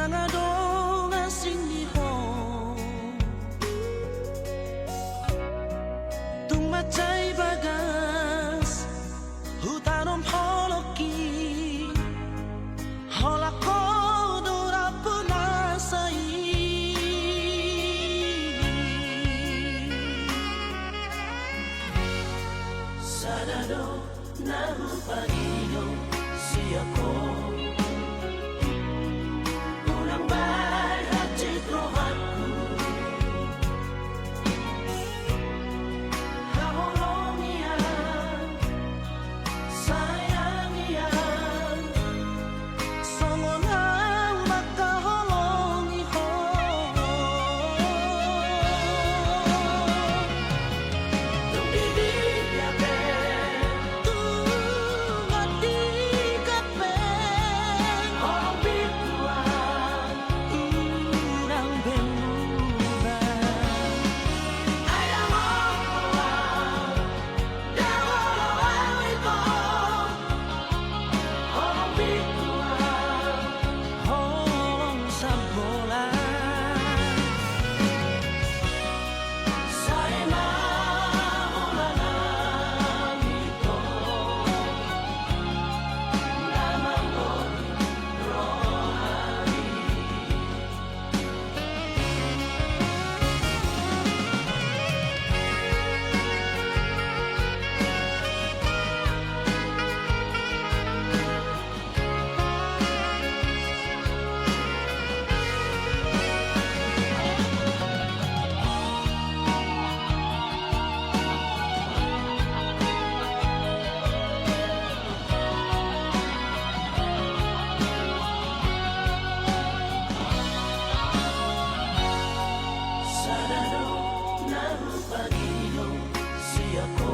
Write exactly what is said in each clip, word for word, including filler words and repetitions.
Nga dong asing di ho. Tung mansai bagas hutanom holongki, holan ho do rambu nasa i. Sada do na hupangidong sian ho, unang bahen hansit rohangku. Haholongi au, sayangi au, songon au mangkaholongi ho. Tung di dia pe, tung di dia pe, holong bindu au, unang be muba. Ai dang olo au, dang olo au ito, holong bindu au, holong sambola. Sai ma holan ami do na manggohi rohami. Sada do na hupangidong sian ho,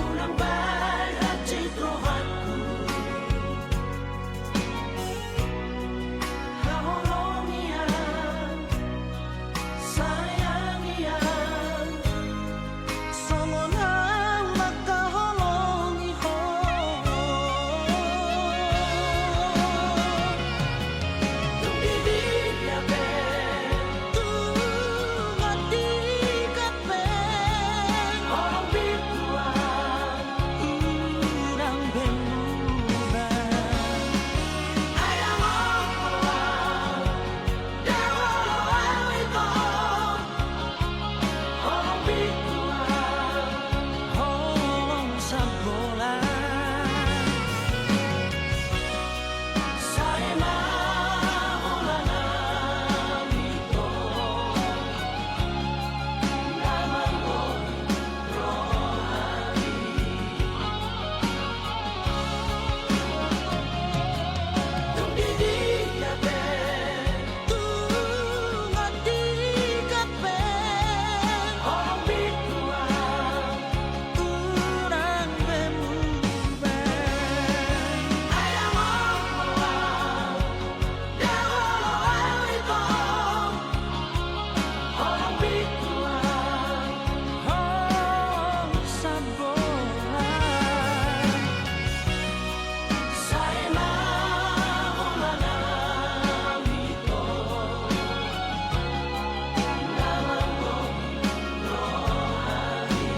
unang bahen hansit rohangku. Haholongi au, sayangi au, songon au mangkaholongi ho. Tung di dia pe, tung di dia pe, holong bindu au, unang be muba. Ai dang olo au, dang olo au ito, holong bindu au, holong sambola. Sai ma holan ami do na manggohi rohami. Tung di dia pe, tung di dia pe, holong bindu au, unang be muba. Ai dang olo au, dang olo au ito, holong bindu au, holong sambola. Sai ma holan ami do na manggohi rohami.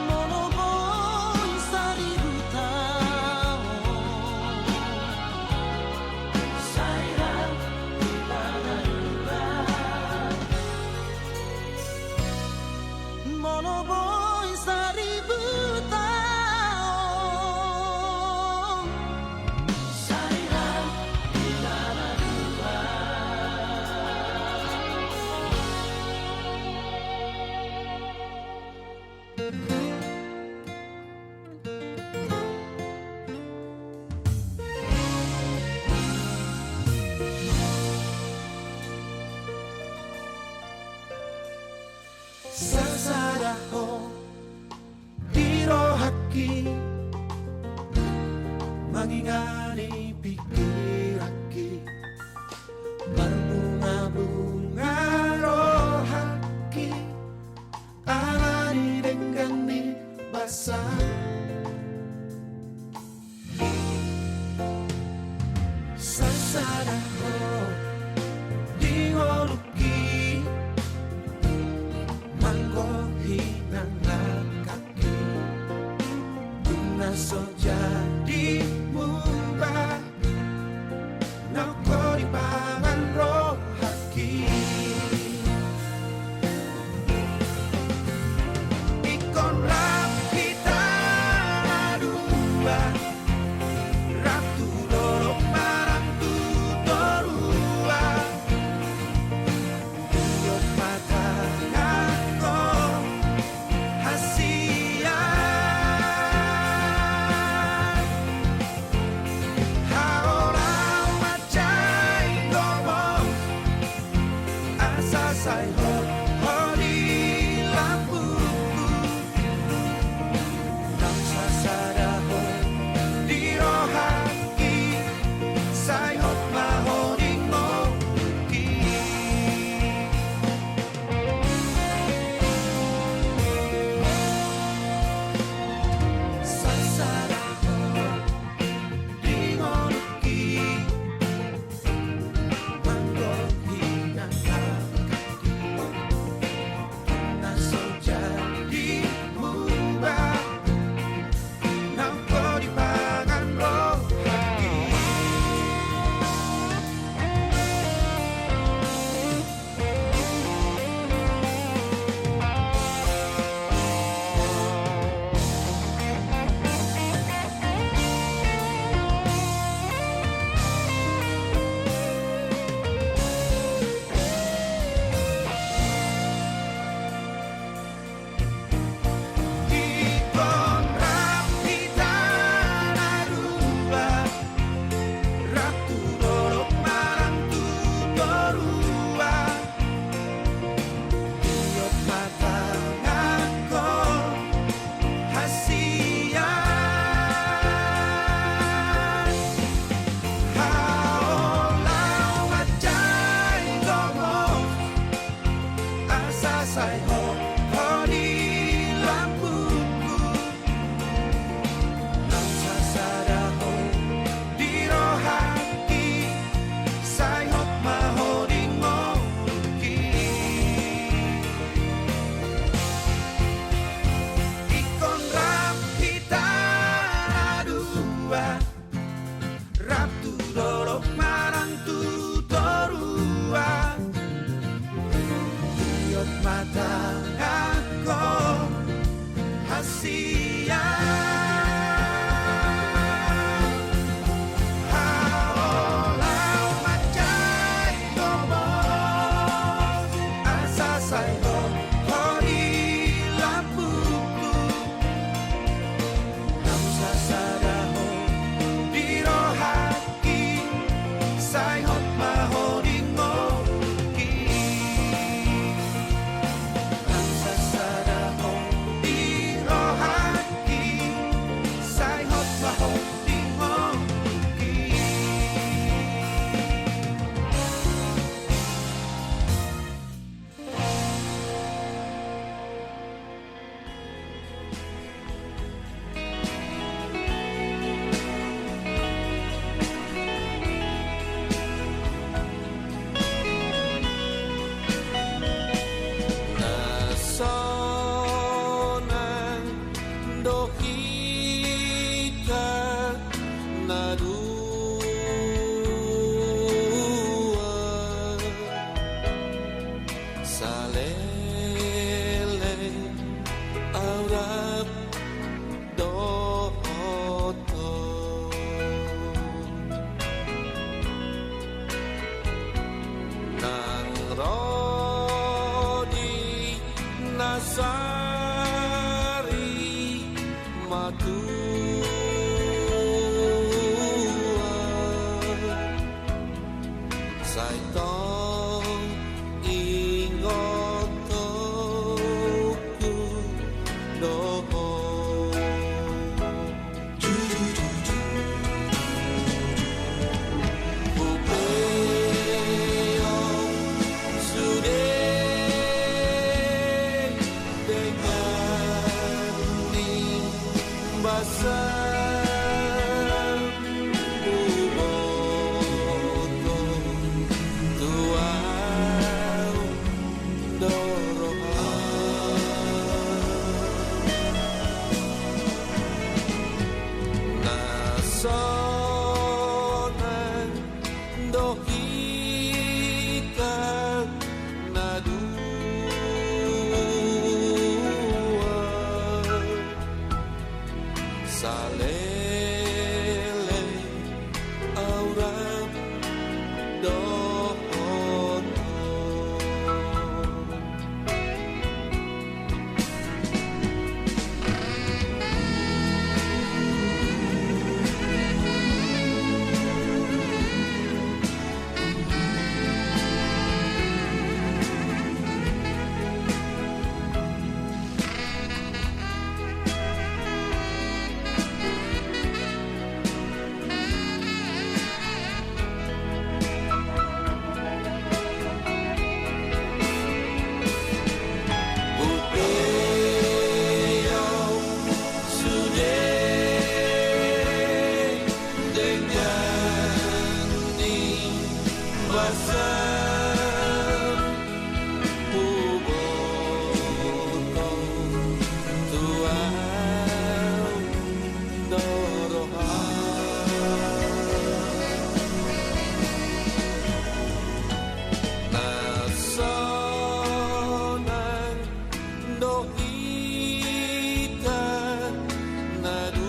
Molo boi saribu taon, sai ra hita na dua. Molo boi saribu taon, sai ra hita na dua. Sasada ho di rohangki, mangingani pingkiranki, marbunga-bunga rohangki, ala ni denggan ni basa. Na so jadi muba, na go dipangan rohangki. Ingkon rap hita na dua, rap tu dolok, rap tu toruan. Iot ma tanganhon hasian. Sonang do hita na dua, saleleng au rap dohot ho. Hupeop sude denggan ni basa. Huboto tu ahu do roha na sonang do hita na dua.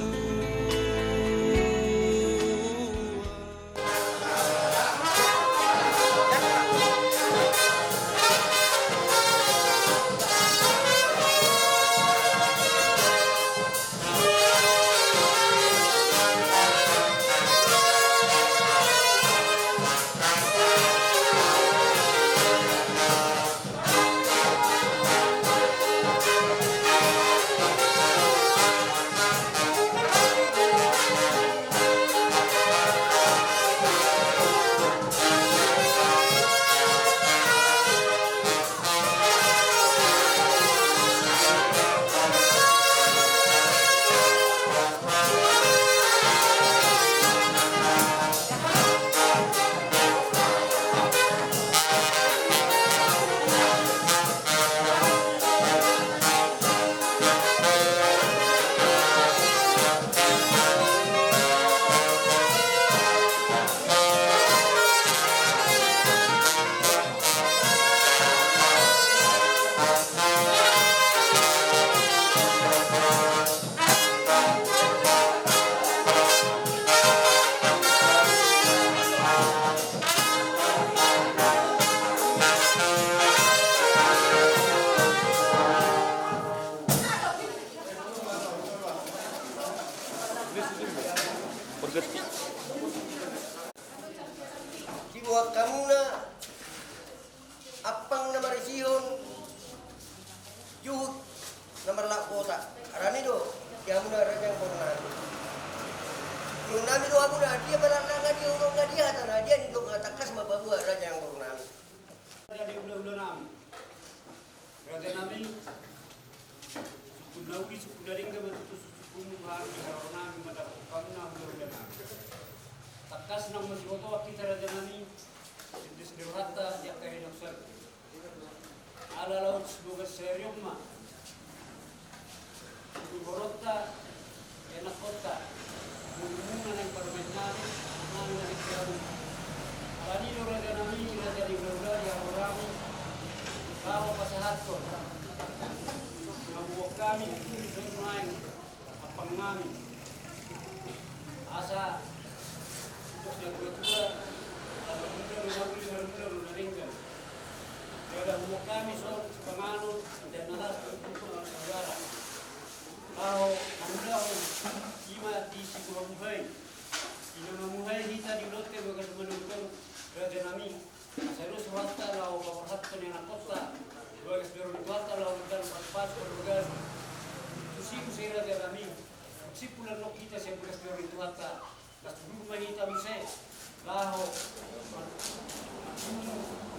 Diboan hamuna ampang na marisihon juhut na marlak bota. Harani do di hamuna raja nang boru nami. Di hamuna do hamuna, dia marlak na dia, unang na dia hatana, dia nidok hatangkas ma paboa raja nang boru nami. Raja ni hulahula nami. Raja nami, sungkun na uli, sungkun na denggan ma tutu sungkunmu, haroro nami mandapot hamuna hulahula nami. Tangkas nang masibotoan hita raja nami, sian di rohanta di angka na husarhon. Ala laos bogas sarion ma di horta, di anakkonta, di borumu na naeng parumaen nami, nami na naeng gabe. Alani do raja nami, raja ni hulahula, di hamu nami, laho pasahathon na huboan hami, tu songon naeng ampang nami. Asa, untuk na tua-tua, ala muda do na uli, ala muda do na denggan. Jala huboan hami songon sipanganon, dan na las, untuk na saudara. Laho, na mula on, ima di sibuhabuhai. Ima mamuhai hita di ulaonta bagas manungkun, raja nami. Asa dos rohanta laho paborhathon ni anakkonta, bagas joro ni Tuhanta laho manjalo pasu-pasu parbagason. Tusi muse raja nami, simpul annon hita sian bagas joro ni Tuhanta, las tubu ma hita muse, laho, manungkun,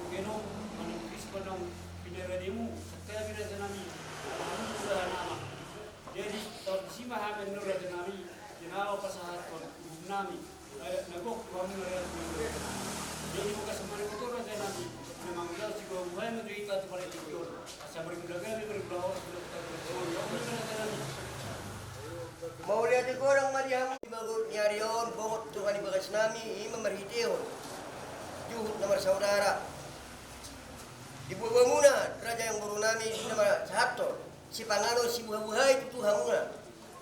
manungkun, manungkun, manungkun, pinarademu, sangkapi raja nami, manungkun, raja nami. Jadi, taon disi ma hami annon raja nami, di na pasahathon uhum nami, adat na gok tu hamu na raja nami. Jadi, bogas ma na gok raja nami, na mangula sibuhabuhai ma tu hita tu pala tingki on. Asa margula gabe, margula horas, margula gabe, margula horas, raja nami. Mauliate godang ma di hamu. Di bagot ni ari on, Nami ima marhitehon juhut na marsaudara. Di buabuamuna raja ni amangboru nami, di na marsahathon sipanganon sibuhabuhai tu hamuna,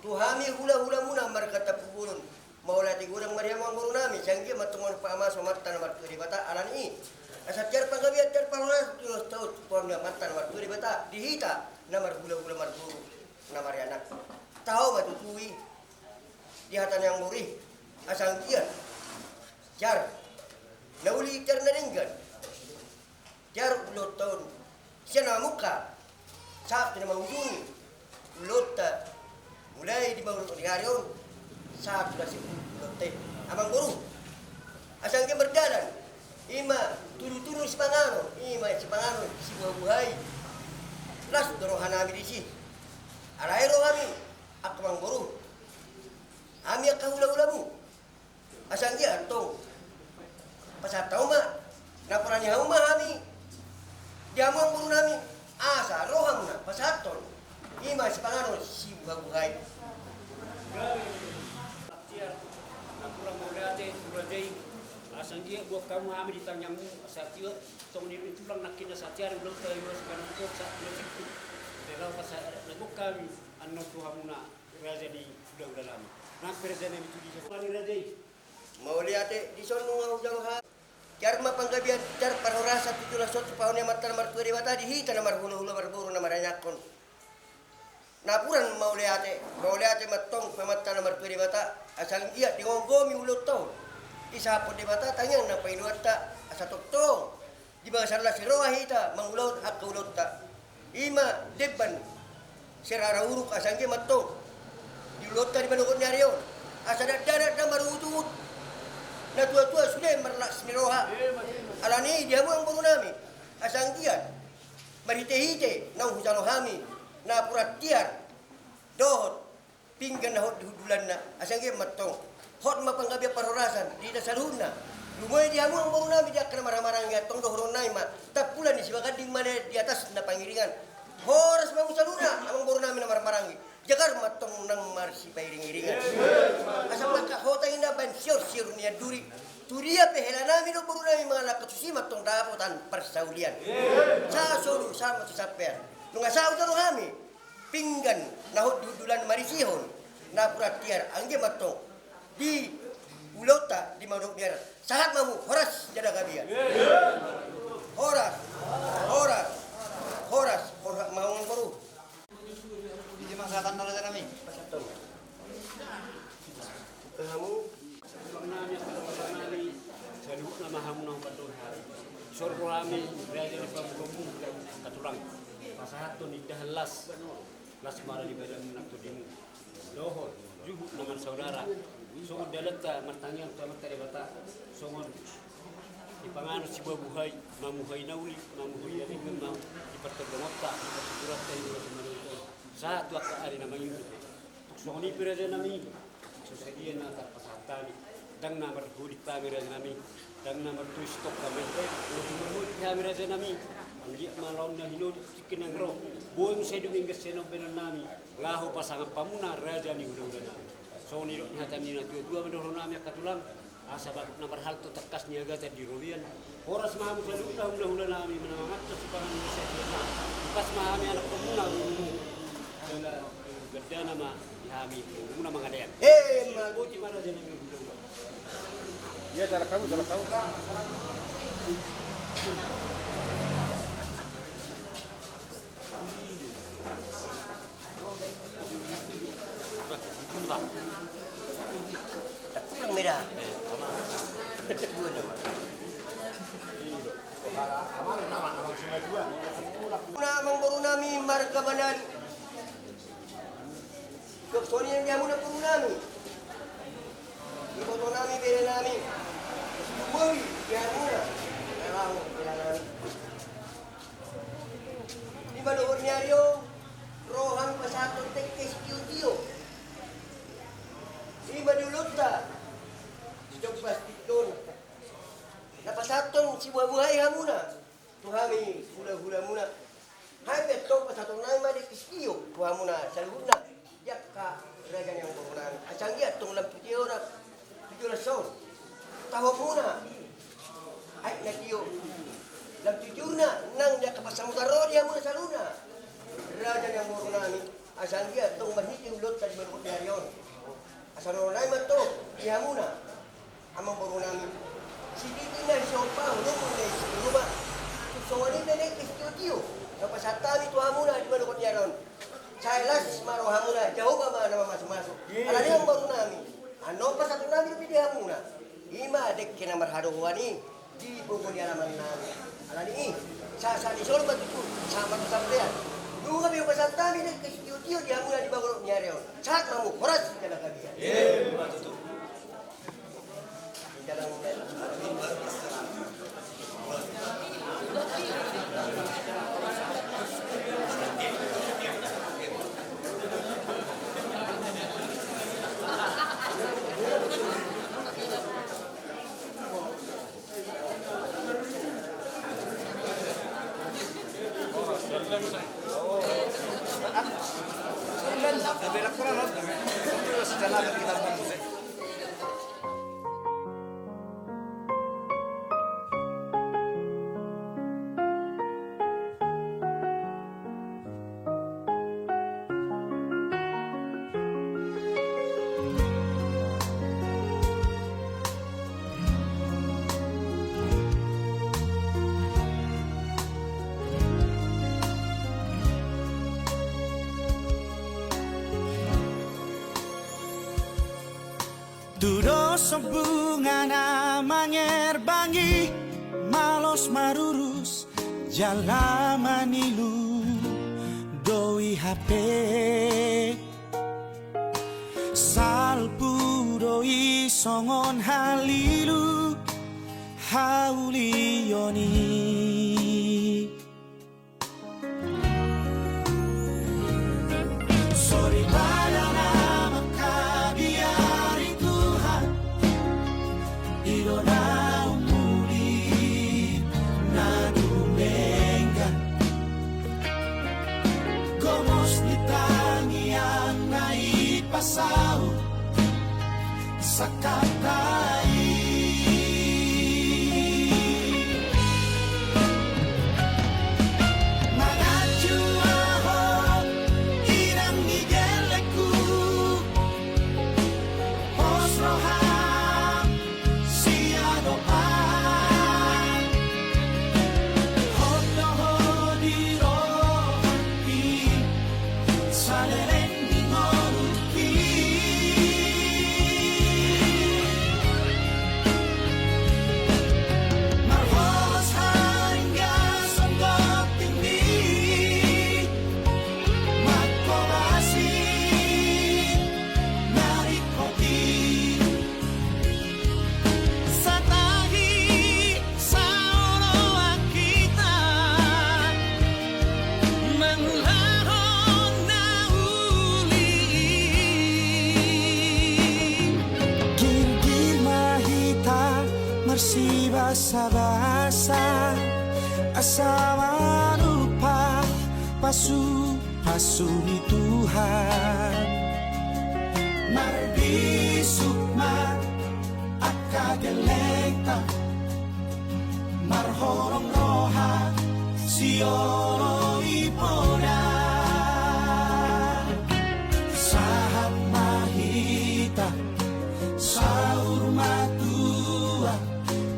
tu hami hulahulamuna marga Tampubolon. Mauliate godang ma di hamu amangboru nami, sai anggiat ma antong pahamaso Amanta na martua Debata alani i. Asa tiar panggabean, tiar parhorasan tu joloan on tu hamuna Amanta na martua Debata, di hita na marhulahula marboru na marianak. Taho ma tutu i di hata ni amangboru i, asa anggiat tiar na uli, tiar na denggan, tiar ulaonta on sian na mamungka sahat tu na mangujungi ulaonta, mulai di mangudut ni ari on sahat tu na simpul ulaonta i amangboru. Asa anggiat mardalan ima tudutudu sipanganon, ima sipanganon sibuhabuhai. Las do roha nami disi. Alai ro hami angka amangboru, hami angka hulahulamu. Asa anggiat antong pasahat hamu ma, napuran ni hamu ma hami di hamu amangboru nami, asa ro hamuna pasahathon ima sipanganon sibuhabuhai. Tiar, napuran mauliate tu raja i. Asa anggiat boan hamu hami di tangiangmu, asa tiar songon i tulang nangkin na satiar ulaonta i, asa panungkun sahat tu na simpul. Di laho pasahat na gok hami annon tu hamuna raja ni hulahula nami. Nang pe raja nami tu disi, songon i raja i. Mauliate, dison nunga hujalo hami. Tiar ma panggabean, tiar parhorasan tu joloan on tu pahonon ni Amanta na martua Debata, di hita na marhulahula marboru na marianakhon. Napuran mauliate, mauliate ma antong tu Amanta na martua Debata, asa anggiat digomgomi ulaonta on, disahaphon Debata tangiang na pangidoanta, asa tongtong di bagasan las ni roha hita mangulahon angka ulaonta. Ima demban sirara uruk, asa anggiat ma antong di ulaonta di manogot ni ari on, asa dakdanak na maruhutuhut, na tuatua sude marlas ni roha. Alani i di hamu amangboru nami, asa anggiat marhitehite naung hujalo hami napuran tiar dohot pinggan na hot di hundulanna, asa anggiat ma antong hot ma panggabean parhorasan di hita saluhutna. Lumobi di hamu amangboru nami di angka na marhahamaranggi, antong dohonon nami ma, tampulan ni sibaganding ma di atas na pangiringan. Horas ma hamu saluhutna amangboru nami na marhahamaranggi, jagar ma antong nang marsipairingiringan. Asa mangkak hotang i na baen siorsior ni anduri. Tu dia pe hela nami dohot boru nami mangalangka, tusi ma antong dapotan parsaulian. Sahat solu sahat ma tu sampean. Nunga saut do hami pinggan na hot di hundulan marisihon napuran tiar, anggiat ma antong di ulaonta di manogot ni ari on. Sahat ma hamu, horas jala gabe. Horas, horas, horas, horas ma hamu amangboru. Ise ma sahatanna raja nami? Pasahat hamu. Saluhutna ma hamu na hupasahat. Dison ro hami raja ni pamoruonmu, angka tulang, pasahathon indahan las. Las ma di badanmu nang tondimu dohot juhut na marsaudara. Songon dalanta martangiang tu Amanta Debata, songon sipanganon sibuhabuhai, mamuhai na uli, mamuhai na denggan ma di partondongonta, di partuturanta, di ulos ni manogot on sahat tu angka ari na mangihut. Tung songon i pe raja nami, so sadia na tarpasahat hami. Ndang na marhudit hami raja nami, ndang na martois tong hami, ndang na marhudit hami raja nami. Anggiat ma laon na hinodit tingki na ro, boi muse dumenggan sian ombalan nami laho pasangap hamuna raja ni hulahula nami. Songon nidok ni hata ni natuatua ma dohonon nami angka tulang. Asa bagot na marhalto tangkas ni agatan di robean. Horas ma hamu saluhutna hulahula nami, manang mangan sipanganon ni sadia. Pas ma hami anakkonmuna, borumu. Jala gandana ma di hami borumu na mangalean. Emma tutu. Boti ma raja nami hulahula. Ia, salah kamu, salah kamu. Kurang beda. Amangboru nami marga Banari. Songon i di hamuna boru nami, iboto nami, bere nami. Lumobi di hamuna, relawan bere nami. Di manogot ni ari on, ro hami pasahathon tingki sitiotio. Ima di ulaonta, di Jombas Tingki on, na pasahathon sibuhabuhai hamuna tu hami hulahulamuna. Hami pe antong pasahaton nami ma tingki sitio tu hamuna saluhutna. Di angka raja ni amangboru nami, asa anggiat antong lam tu dia on, tu joloan on, Tahu muna. Ai na tio. Lam jujurna nang di angka pansamotan ro di hamuna saluhutna. Raja ni amangboru nami, asa anggiat tong marhite ulaonta di manungkun ni ari on. Asa ro nai ma tong di hamuna amangboru nami. Sititi na siompa, hulung na isi rumah. Songon i pe na isi tio-tio na pasahat hami tu hamuna di manungkun ni ari on. Sai las ma rohamuna, Jahowa ma na mamasumasu. Alani i amangboru nami, annon pasahaton nami dope di hamuna. I ma dengke na marhadohoan i di pogu ni alaman nami. Alani i, sahat-sahat ni solu ma tutu, sahat ma tu sampean. Nunga be hupasahat hami dengke sitio-tio di hamuna di manungkun ni ari on. Sahat ma hamu, horas jala gabe. Tudos sombungan na mangerbangi, malos marurus jala manilu do i hape. Salpu do i songon halilu haulion i. Soripada na mangkabiari Tuhan, i do na umuli na dumenggan. Gomos ni tangiang na i pasaut sangkapta i. Manganju ahu inang ni gellengku, pos roham siadopan. Hot do ho di rohangki, saleleng ni ngolungki. Marholos haringgason gontingmi, mangkobasi na ringkot i. Satahi saoloan hita mangulahon na uli i. Girgir ma hita marsibasabasa, asa manupa pasu pasu ni Tuhan. Marbisuk ma angka gellengta, marholong roha sioloi poda. Sahat ma hita saur matua,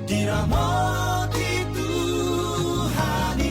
diramoti Tuhan i.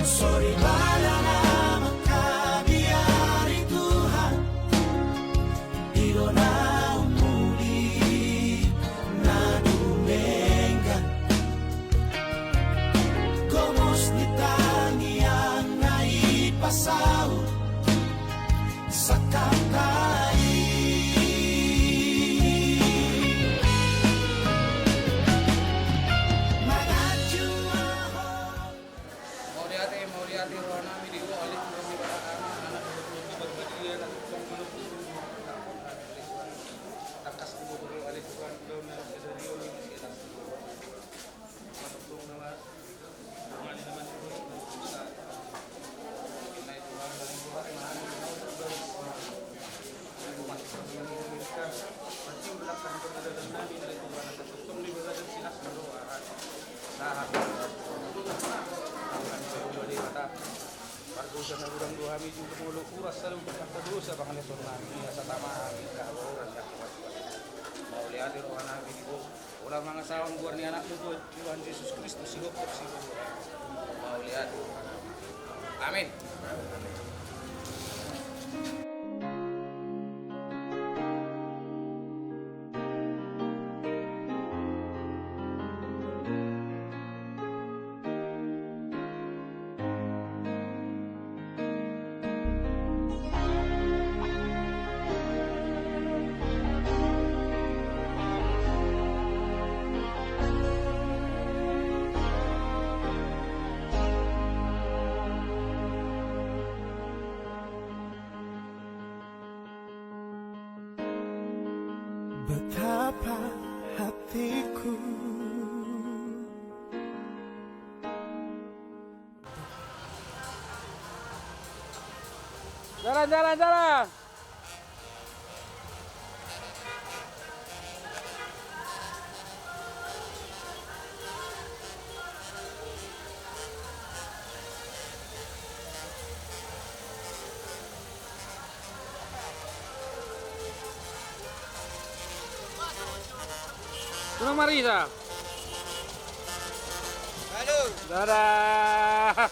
Soripada na mangkabiari Tuhan, i do na umuli na dumenggan. Gomos ni tangiang na i pasaut sangkapta i. Hami jumolo uras saluhut angka dosa pangalehon nami, asa tama hami angka haboahoran. Mauliate roha nami di Ho, holan mangasahon goar ni Anakmu Tuhan Jesus Kristus, sihophop sihophop. Mauliate roha nami. Amin. Betapa hatiku. Jalan, jalan, jalan. Unang marisa. Halo. Dadah.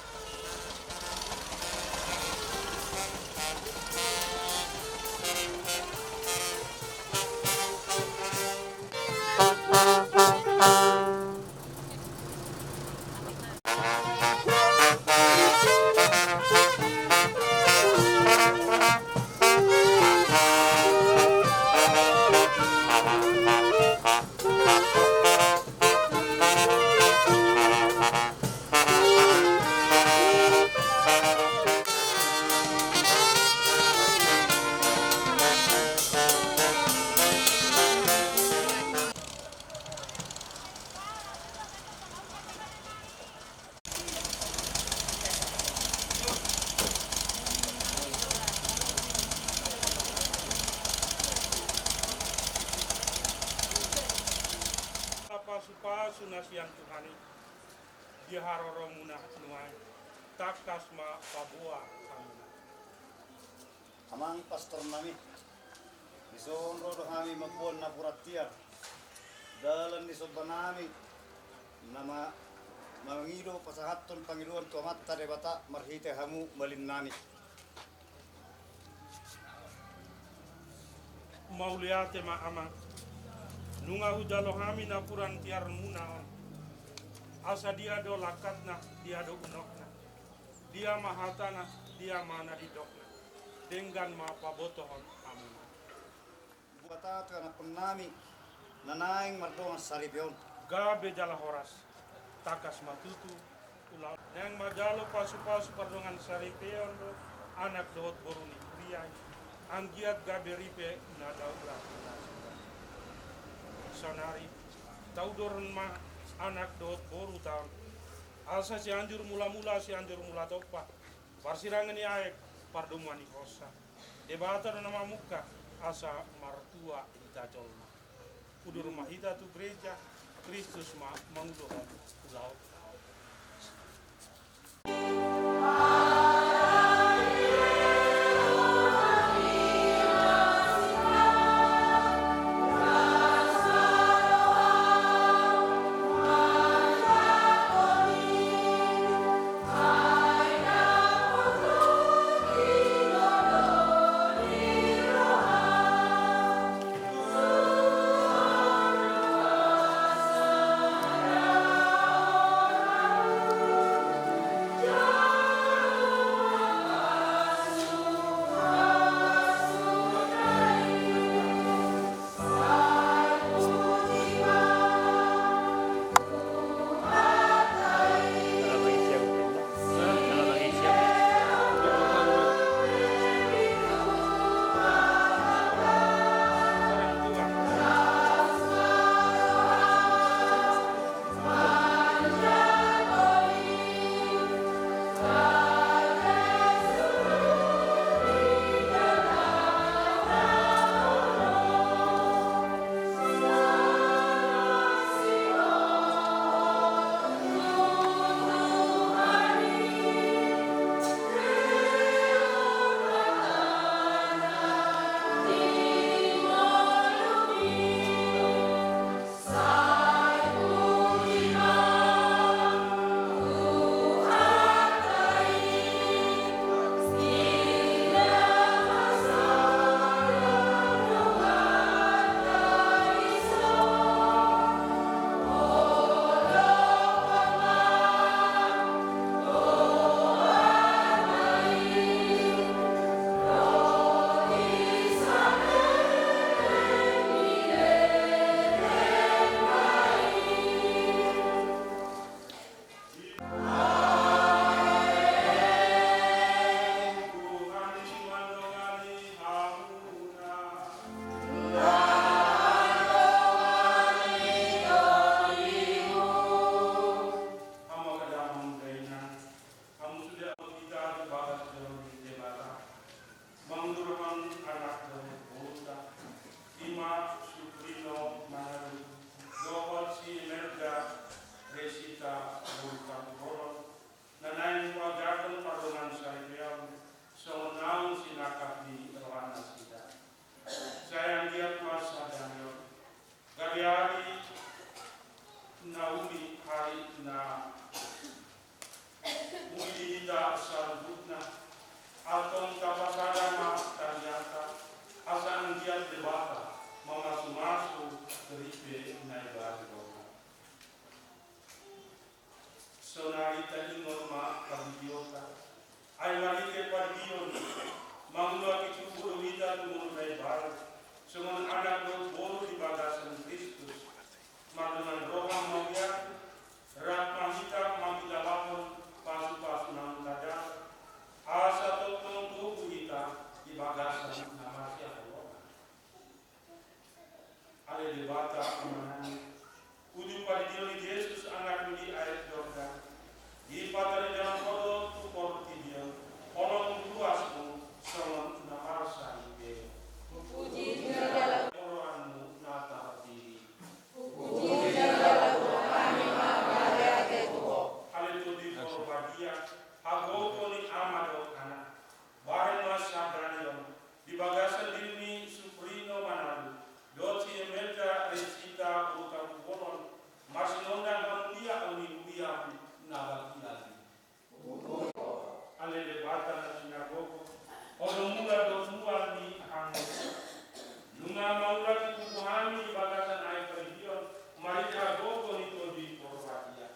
Pasu-pasu na sian Tuhan i di haroromuna nuaeng, tangkas ma paboa hamuna. Amang pastor nami, dison ro do hami mamboan napuran tiar, dalan ni somba nami, na ma-, mangido pasahathon pangidoan tu Amanta Debata marhite hamu malin nami. Mauliate ma Amang, nunga hujalo hami napuran tiarmuna on. Asa dia do langkatna, dia do unokna, dia ma hatana, dia ma na nidokna, denggan ma pabotohon hamuna. Buat atu anakkon nami na naeng mardongan saripe on. Gabe jala horas, tangkas ma tutu ulaon. Naeng manjalo pasu-pasu pardongan saripeon do anak dohot boru ni huria i, anggiat gabe ripe na daula na suda. Saonari, taudoron ma anak dohot boruta on, asa Sianjur Mula-mula, Sianjur Mula Tompa, parsirangan ni aek, pardomuan ni hosa. Debata do na mamungka asa martua hita jolma. Udur ma hita tu gereja, Kristus ma mangudohon ulaon. Debata mamasumasu ripe na ibari roha. Sonari taingot ma pardidion ta. Ai marhite pardidion mangulahon tubu do hita tu ngolu na ibari songon anak dohot boru di bagasan Kristus. Mardongan roha ma hita, rap ma hita mangulahon pasupasu na mangkada, asa tongtong tubu hita di bagasan na marsihaholongan. Ale Debata Amanami, uju pardidion ni Jesus anakMu di aek Jordan, dipataridahon Ho do tu portibi on holong ni ruasMu songon na marsa ni bere. Puji jala oloanMu na tarpilih. Puji jala oloanMu na tarpilih. Ale Tondi Porbadia, hagogo ni Ama dohot Anak. Bahen ma sadari on di bagasan diri ni Suprino Manado dohot si Imelda Resita boru Tampubolon, marsinondang hamuliaon ni huria na badia i. Ale Debata na sinagogo, Ho do mula dohot mual ni hamu. Nunga mangulahon tubu hami di bagasan aek pardidion marhite hagogo ni Tondi Porbadia.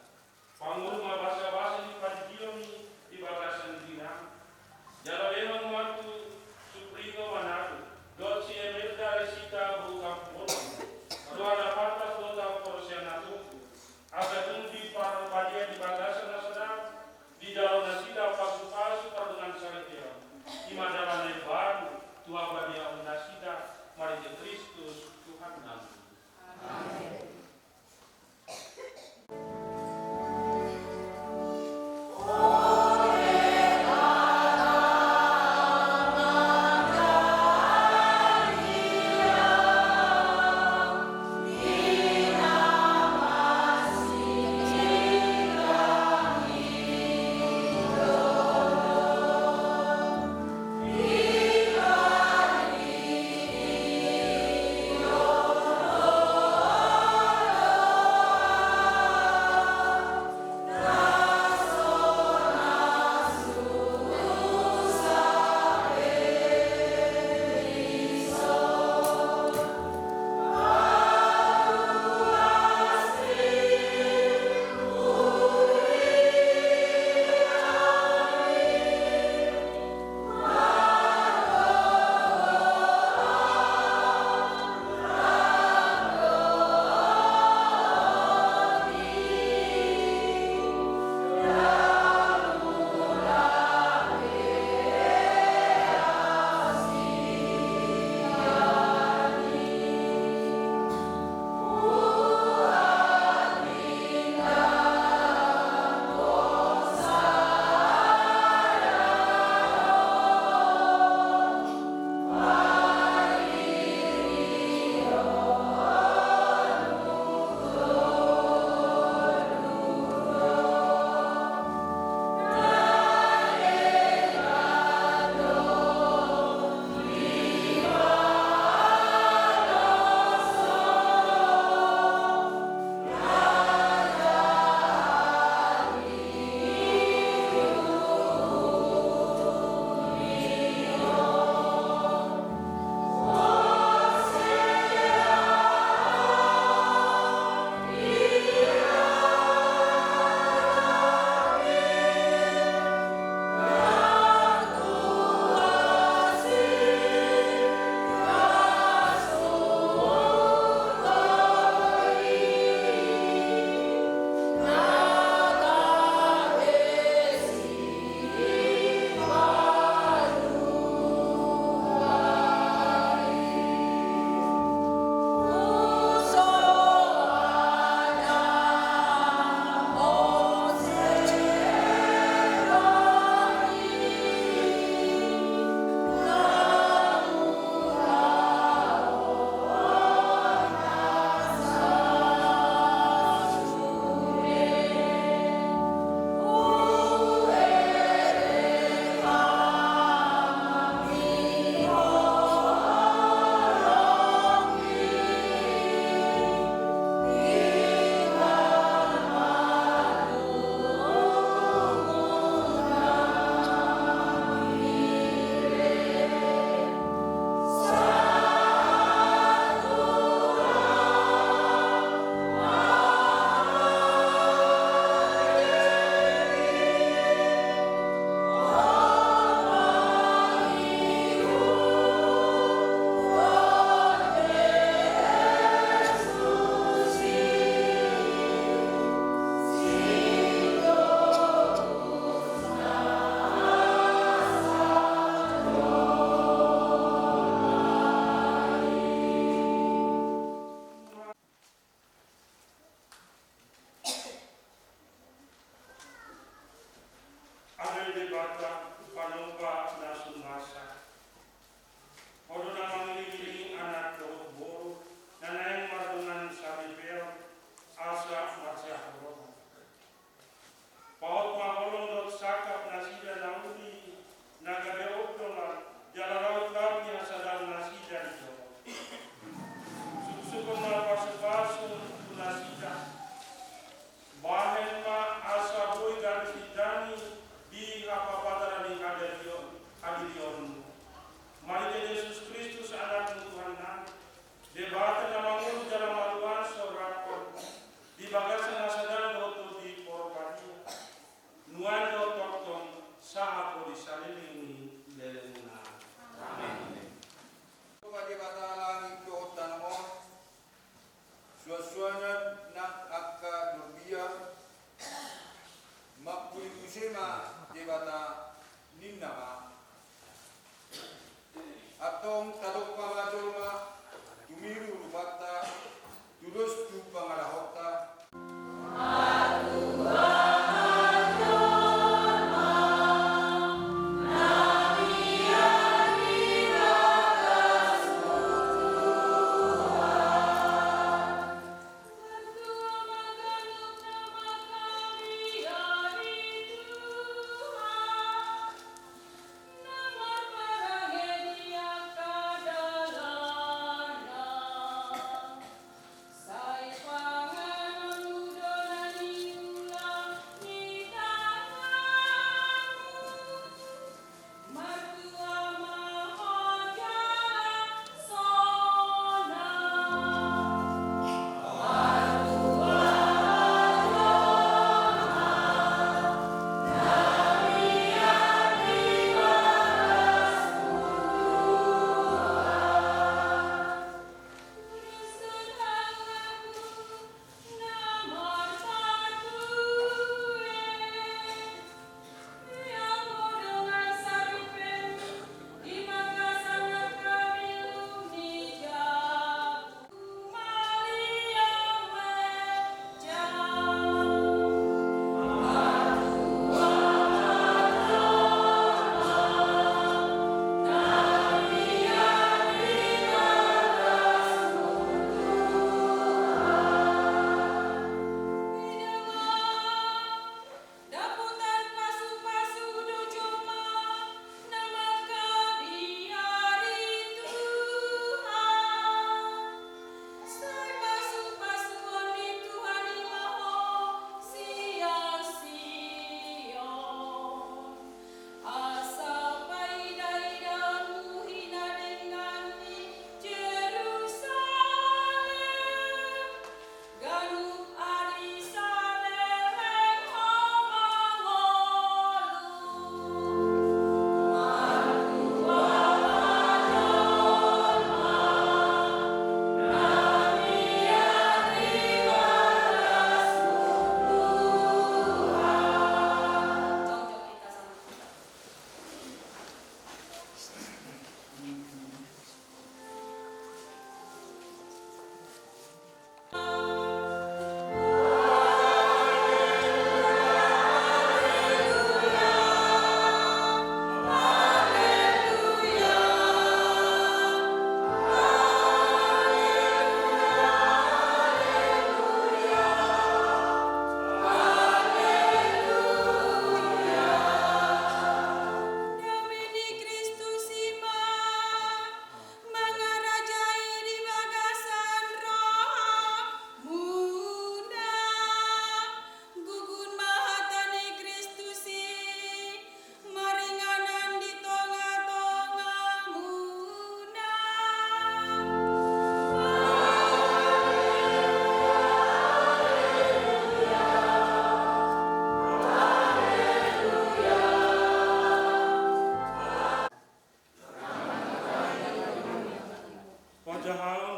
Pangolu ma basabasa ni pardidion i di bagasan dirinami. Jala lehon ma tu Suprino Manado dohot si Imelda Resita boru Tampubolon roha na pantas dohot haporseaon na togu, asa tung diparbadia di bagasan na sadar dijalo nasida pasupasu pardongansaripeon, i ma dalan na imbaru tu habadiaon nasida, marhite Kristus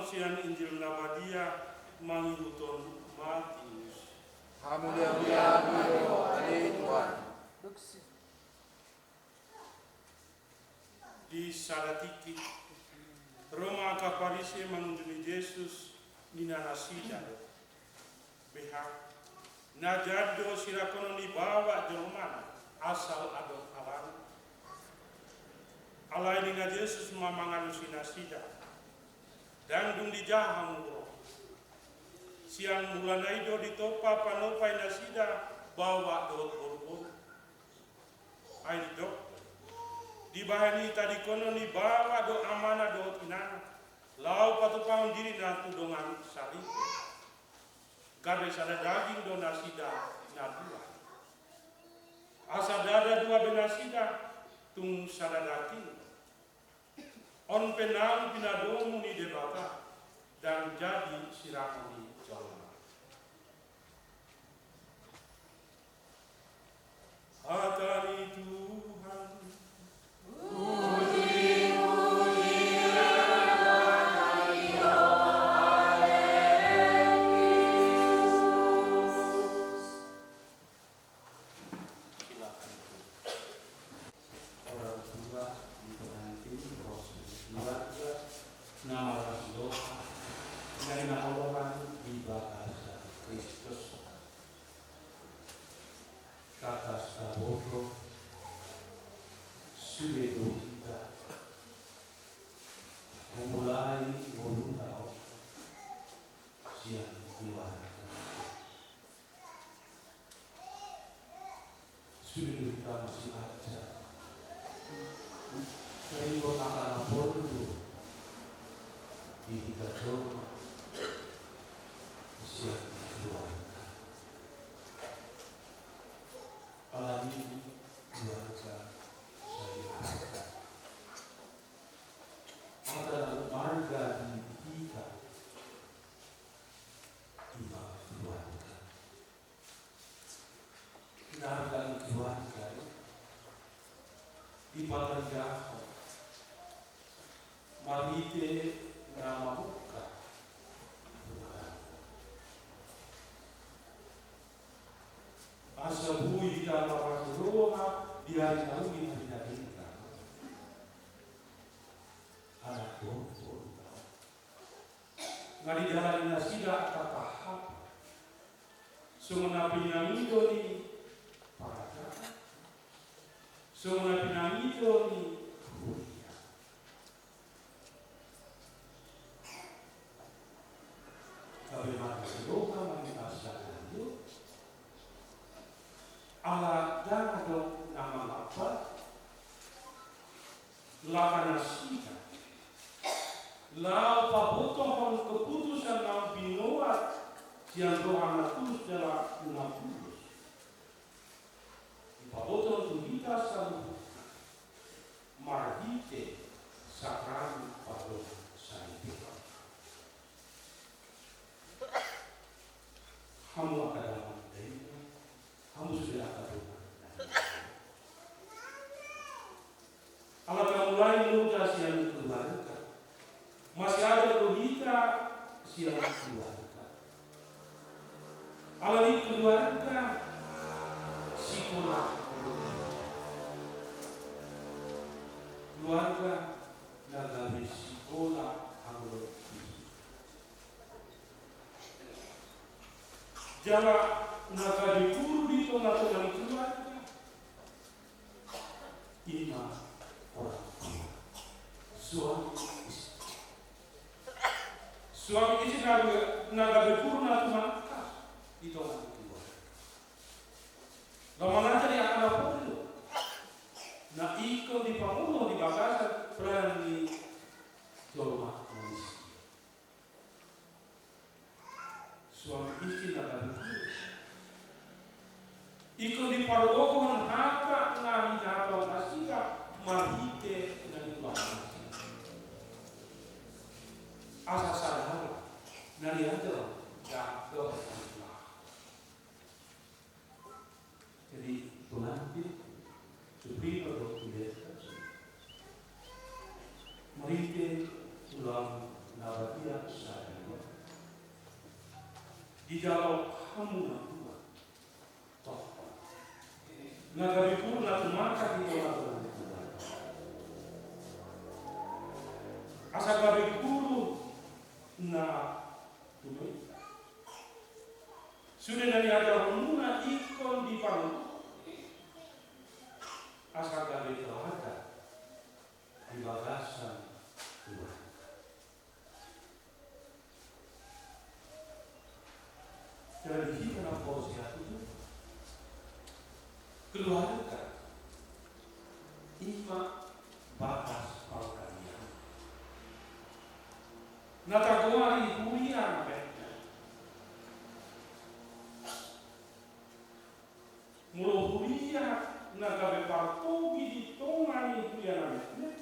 Sian Injil na badia mangihuthon Matius. Hamuliamuliamu do ale Tuhan. Di sada tingki, ro ma angka Parise mangunjuni Jesus, nina nasida do: Beha, na jadi do sirangkonon ni baoa jolmana, asal adong alani. Alai nina Jesus ma mangalusi nasida: Ndang dung dijaha hamu ro. Sian mulana i do ditompa panopai nasida baoa dohot boruboru. Ai didok do: Dibahen i tadingkonon ni baoa do amana dohot inana, laho patupahon dirina tu dongan saripe. Gabe sada daging do nasida na dua. Asa ndada dua be nasida, tung sada daging. On pe naung pinadomu ni Debata, ndang jadi sirangon ni jolma. Hata ni Tuhan. Silakan. Orang tua di pengantin, proses keluarga, nama orang tua, dan nama orang di bagasan Kristus. Tangkas taboto, sude do hita mamulai ngolunta on sian keluarga. Sude do hita masiajar. Sahinggo angka na porlu di hita jolma sian keluarga. Alani keluarga sai marga. Angka na marga di hita ima keluarga. Harga ni keluarga i dipatandahon marhite na mamungka. Asa boi hita marhaha roha di ari na uli na hinadenggan. Anak boru, boru. Nga didalani nasida angka tahapan. Songon na pinangido ni parajaan. Songon na pinangido ni huria. Gabe marhite roha ma hita sahali on. Ala ndang adong na mangalap langka nasida laho pabotohon keputusan na binoan sian roha na tulus jala na tulus. Dipabotohon tu hita saluhutna marhite sakramen pardongansaripeon. Hamu angka damang dainang, hamu sude angka dongan. Ala tamulai muse sian keluarga. Masiajar do hita sian keluarga. Alani keluarga sikola. Keluarga na gabe sikola hamu. Jala na gabe guru di tongatonga ni keluarga ima orang tua. Suami istri. Suami istri na gabe, na gabe guru na tumangkas di tonga ni keluarga. Laho mangajari angka na porlu na ingkon dipangolu di bagasan peranan ni jolma manisia. Suami istri na gabe guru. Ingkon dipargogohon hata na hinatahon nasida marhite na niulahon nasida. Asa sadar na niajar jala dohot na niulahon. Jadi, pengantin, suprino do tu desa. Marhite ulaon na badia, Dijalo hamu na dua. Toho. Na gabe guru na tumata di tonga-tonga ni keluarga. Asa gabe guru na tumata. Sude na niajarmuna ingkon dipangago. Asa gabe teladan di bagasan keluarga. Jadi hita na porsea tu Tuhan, keluarga i ma bagas partangiangan. Na tagoari huria na baen. Molo huria na gabe partogi di tonga ni huria na metmet,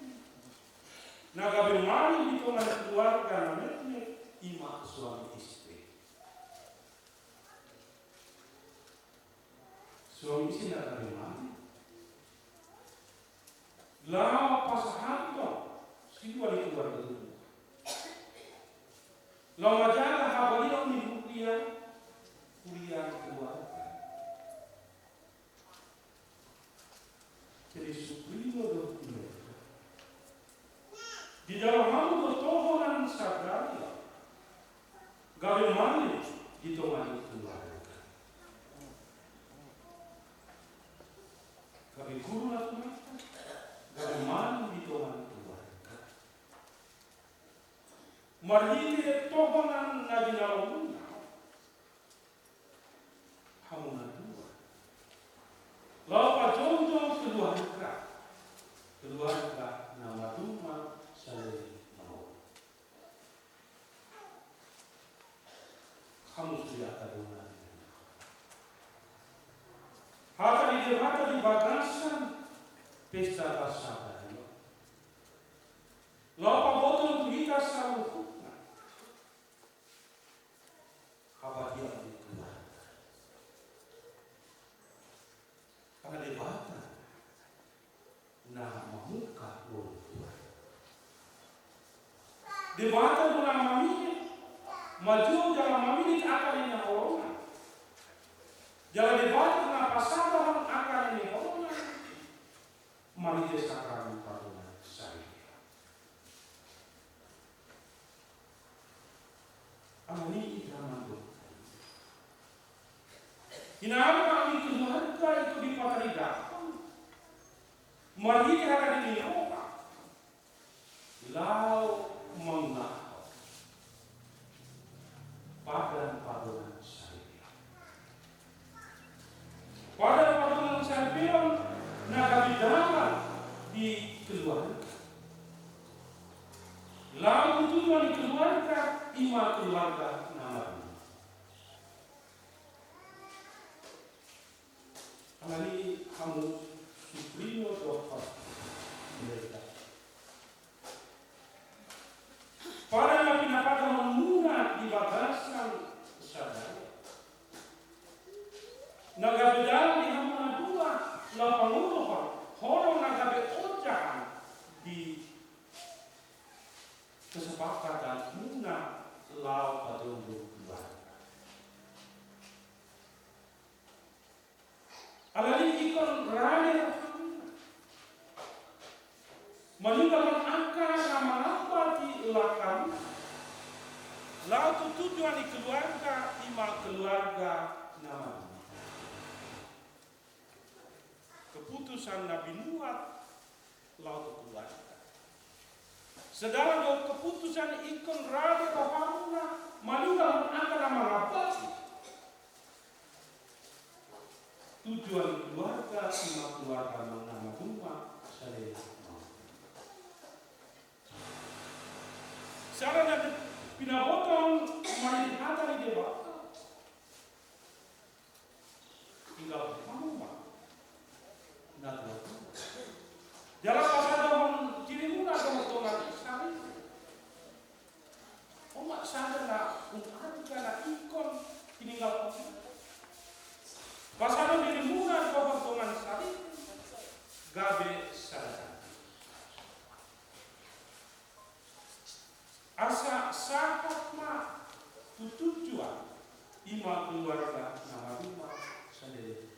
na gabe malim di tonga ni keluarga na metmet, i ma suami istri. Suami istri na gabe malim. Laho pasahathon silua ni keluarga i. Laho manjaga habadiaon ni huria, huria ni keluarga. Jadi suprino do huria. Dijalo hamu do tohonan sadari on gabe malim di tonga ni keluarga. Gabe guru na tumata, gabe malim di tonga ni keluarga. Marhite tohonan na jinalomuna, hamu na dua, laho pajongjong keluarga, keluarga na maduma saleleng ni roha. Hamu sude angka dongan. Hata ni Debata di bagasan pesta Paskah i, laho pabotohon tu hita saluhutna habadiaon ni keluarga. Karena Debata na mamungka ngolu tu ari. Debata do na mamillit, manjou jala mamillit angka na niholona. Jala Debata do na pasadahon angka na niholona marhite sakramen pardomuan saripeon. Alani i, amang dohot inang, inang, hami keluarga ingkon dipataridahon marhite hata ni roha laho mangulahon padan pardomuan saripeon. Padan pardomuan saripeon na gabe dalan di keluarga. Laho tu tujuan ni keluarga, i ma keluarga na maduma. Alani i, hamu suprino dohot inang, padan na pinapatangihonmuna di bagasan sadari on na gabe dalan di hamu na dua laho pangoloan holong na gabe ojahan di kesepakatanmuna laho pajongjong keluarga. Alani i, ingkon rade rohamuna maninggalhon angka na mangambati langkamuna laho tu tujuan ni keluarga, i ma keluarga na maduma. Keputusan na binuat laho tu keluarga. Sadari on keputusan ingkon rade rohamuna maninggalhon angka na mangambati tujuan keluarga, i ma keluarga na maduma saleleng ni roha. Sada na pinaboto marhite hata ni Debata. Tinggal hamu ma na tuatua. Jala pasadahon dirimuna dohot dongan saripe. On ma sada na umarga na ingkon tininggalhon. Pasadahon dirimuna dohot dongan saripe gabe sada. Asa sahat Tujuan i ma keluarga na maduma sandiri.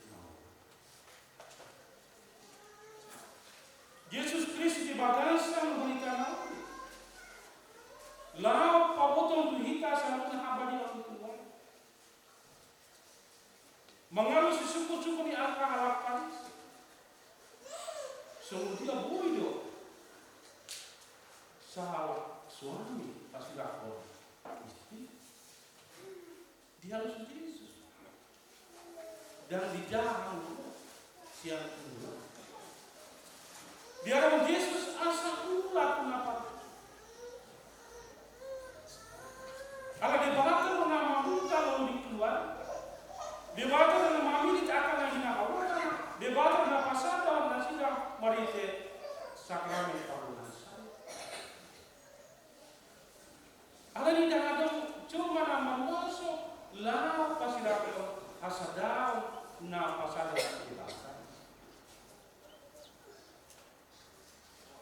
Jesus Kristus di bagasan barita na uli, laho pabotohon tu hita saluhutna habadiaon ni keluarga. Mangalusi sungkunsungkun ni angka halak Parise. Songon dia boi do sahalak suami pasirangkon istri. Dialusi Jesus. Ndang dijaha hamu sian keluarga. Dialusi Jesus asa ula tu na parjolo. Ala Debata do na mamutar ngolu ni keluarga. Debata do na mamillit angka na hinaholongna. Debata do na pasada nasida marhite sakramen pardomuan. Alani i ndang adong jolma na maruaso laho pasirangkon hasadaon na pasada ni Debata.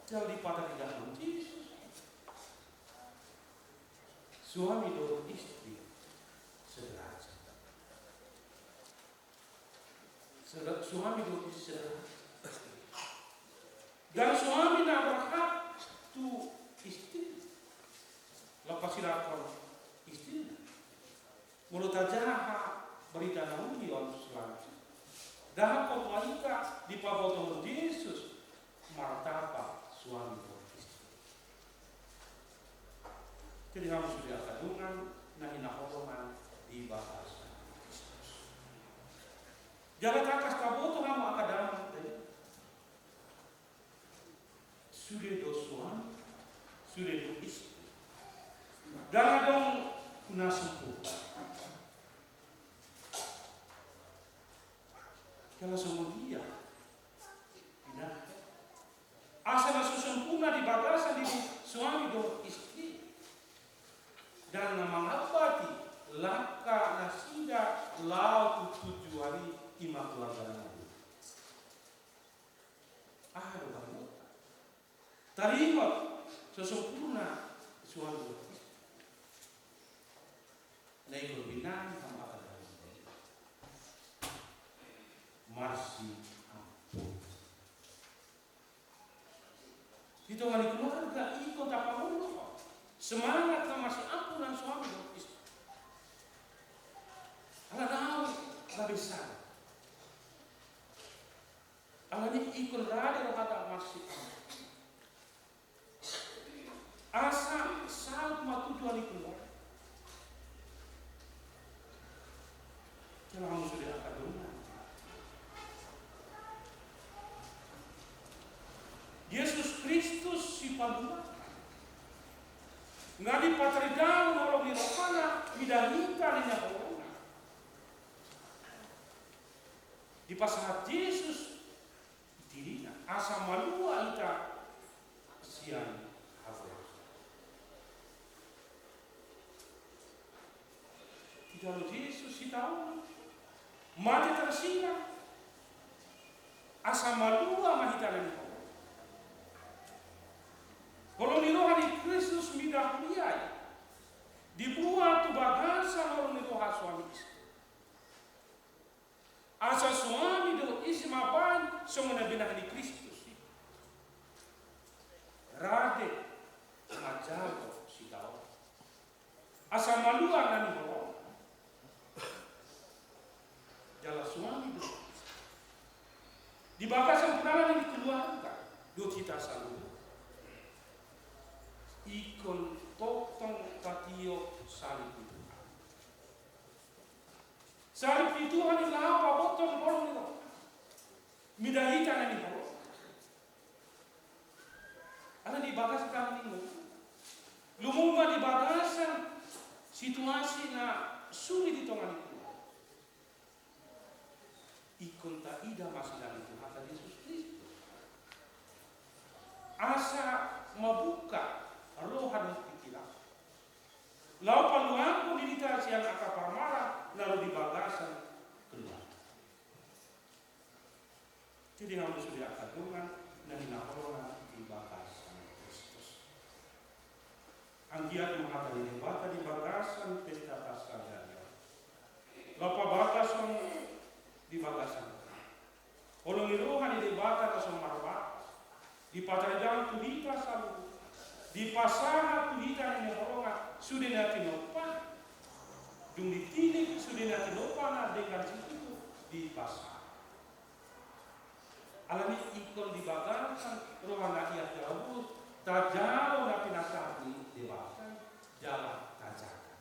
Jala dipataridahon Jesus, suami dohot istri sederajat. Seder-, suami dohot istri sederajat. Ndang suami na berhak tu istri, laho pasirangkon istrina. Molo tajaha barita na uli on selanjutna, ndang hot ma hita dipabotohon Jesus martapa suami dohot istri. Jadi hamu sude angka dongan na hinaholongan di bagasan Kristus. Jala tangkas taboto hamu angka damang, sude do suami, sude do istri. Ndang adong na sempurna. Jala songon dia, asa na so sempurna di bagasan diri suami dohot istri, ndang na mangambati langka nasida laho tu tujuan i, i ma keluarga na baru. Aha do baru? Taringot so sempurna suami dohot istri. Na ingkon binahen hamu angka damang, marsiampun. Di tonga ni keluarga ingkon tapangolu semangat na marsiampun suami dohot istri. Ala naung gabe sada. Alani i ingkon rade rohanta marsiampun. Asa saut ma tujuan ni keluarga. Jala hamu sude angka dongan. Jesus Kristus Sipalua nga dipataridahon holong ni rohana mida hita na hinaholongna. Dipasahat Jesus dirina asa malua hita sian hagogotan. Dijalo Jesus hita on mate tarsinga asa malua ma hita na hinaholongna. Holong ni roha ni Kristus mida huria i dibuat tu bagasan holong ni roha suami istri. Asa suami dohot istri mambahen songon na binahen ni Kristus i. Rade manjalo sitaonon asa malua na hinaholongna. Jala suami dohot istri di bagasan pardalanan ni keluarga dohot hita saluhutna ingkon tongtong tatiop salib ni Tuhan. Salib ni Tuhan i laho pabotohon holong ni roha mida hita na hinaholongna. Alani i bagasan tonga ni ngolu, lumobi ma di bagasan situasi na sulit di tonga ni ngolu, ingkon taida ma sian Tuhanta Jesus Kristus asa mambuka roha dohot pingkiran laho paluahon dirita sian angka parmaraan na ro di bagasan keluarga. Jadi hamu sude angka dongan na hinaholongan di bagasan Kristus. Anggiat ma hata ni Debata di bagasan pesta Debata na so marbatas, dipataridang tu hita saluhut, dipasahat tu hita na hinaholongan sude na tinopa, dung ditilik sude na tinopa na denggan situtu dipasahat. Alani ingkon di bagasan roha na ias jala bulus, tajalo na pinasahat ni Debata, jala tajaga.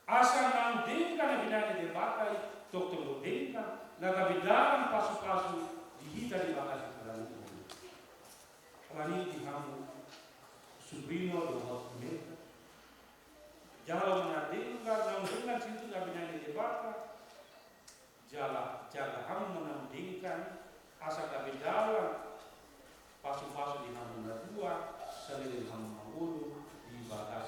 Asa naung denggan na binahen ni Debata i, tongtong do denggan, na gabe dalan pasupasu di hita di bagasan harajaon i. Alani di hamu suprino dohot meta. Jalo ma na denggan, naung denggan situtu na binahen ni Debata. Jala jaga hamu ma na denggan, asa gabe dalan pasupasu di hamu na dua, saleleng hamu mangolu di bagas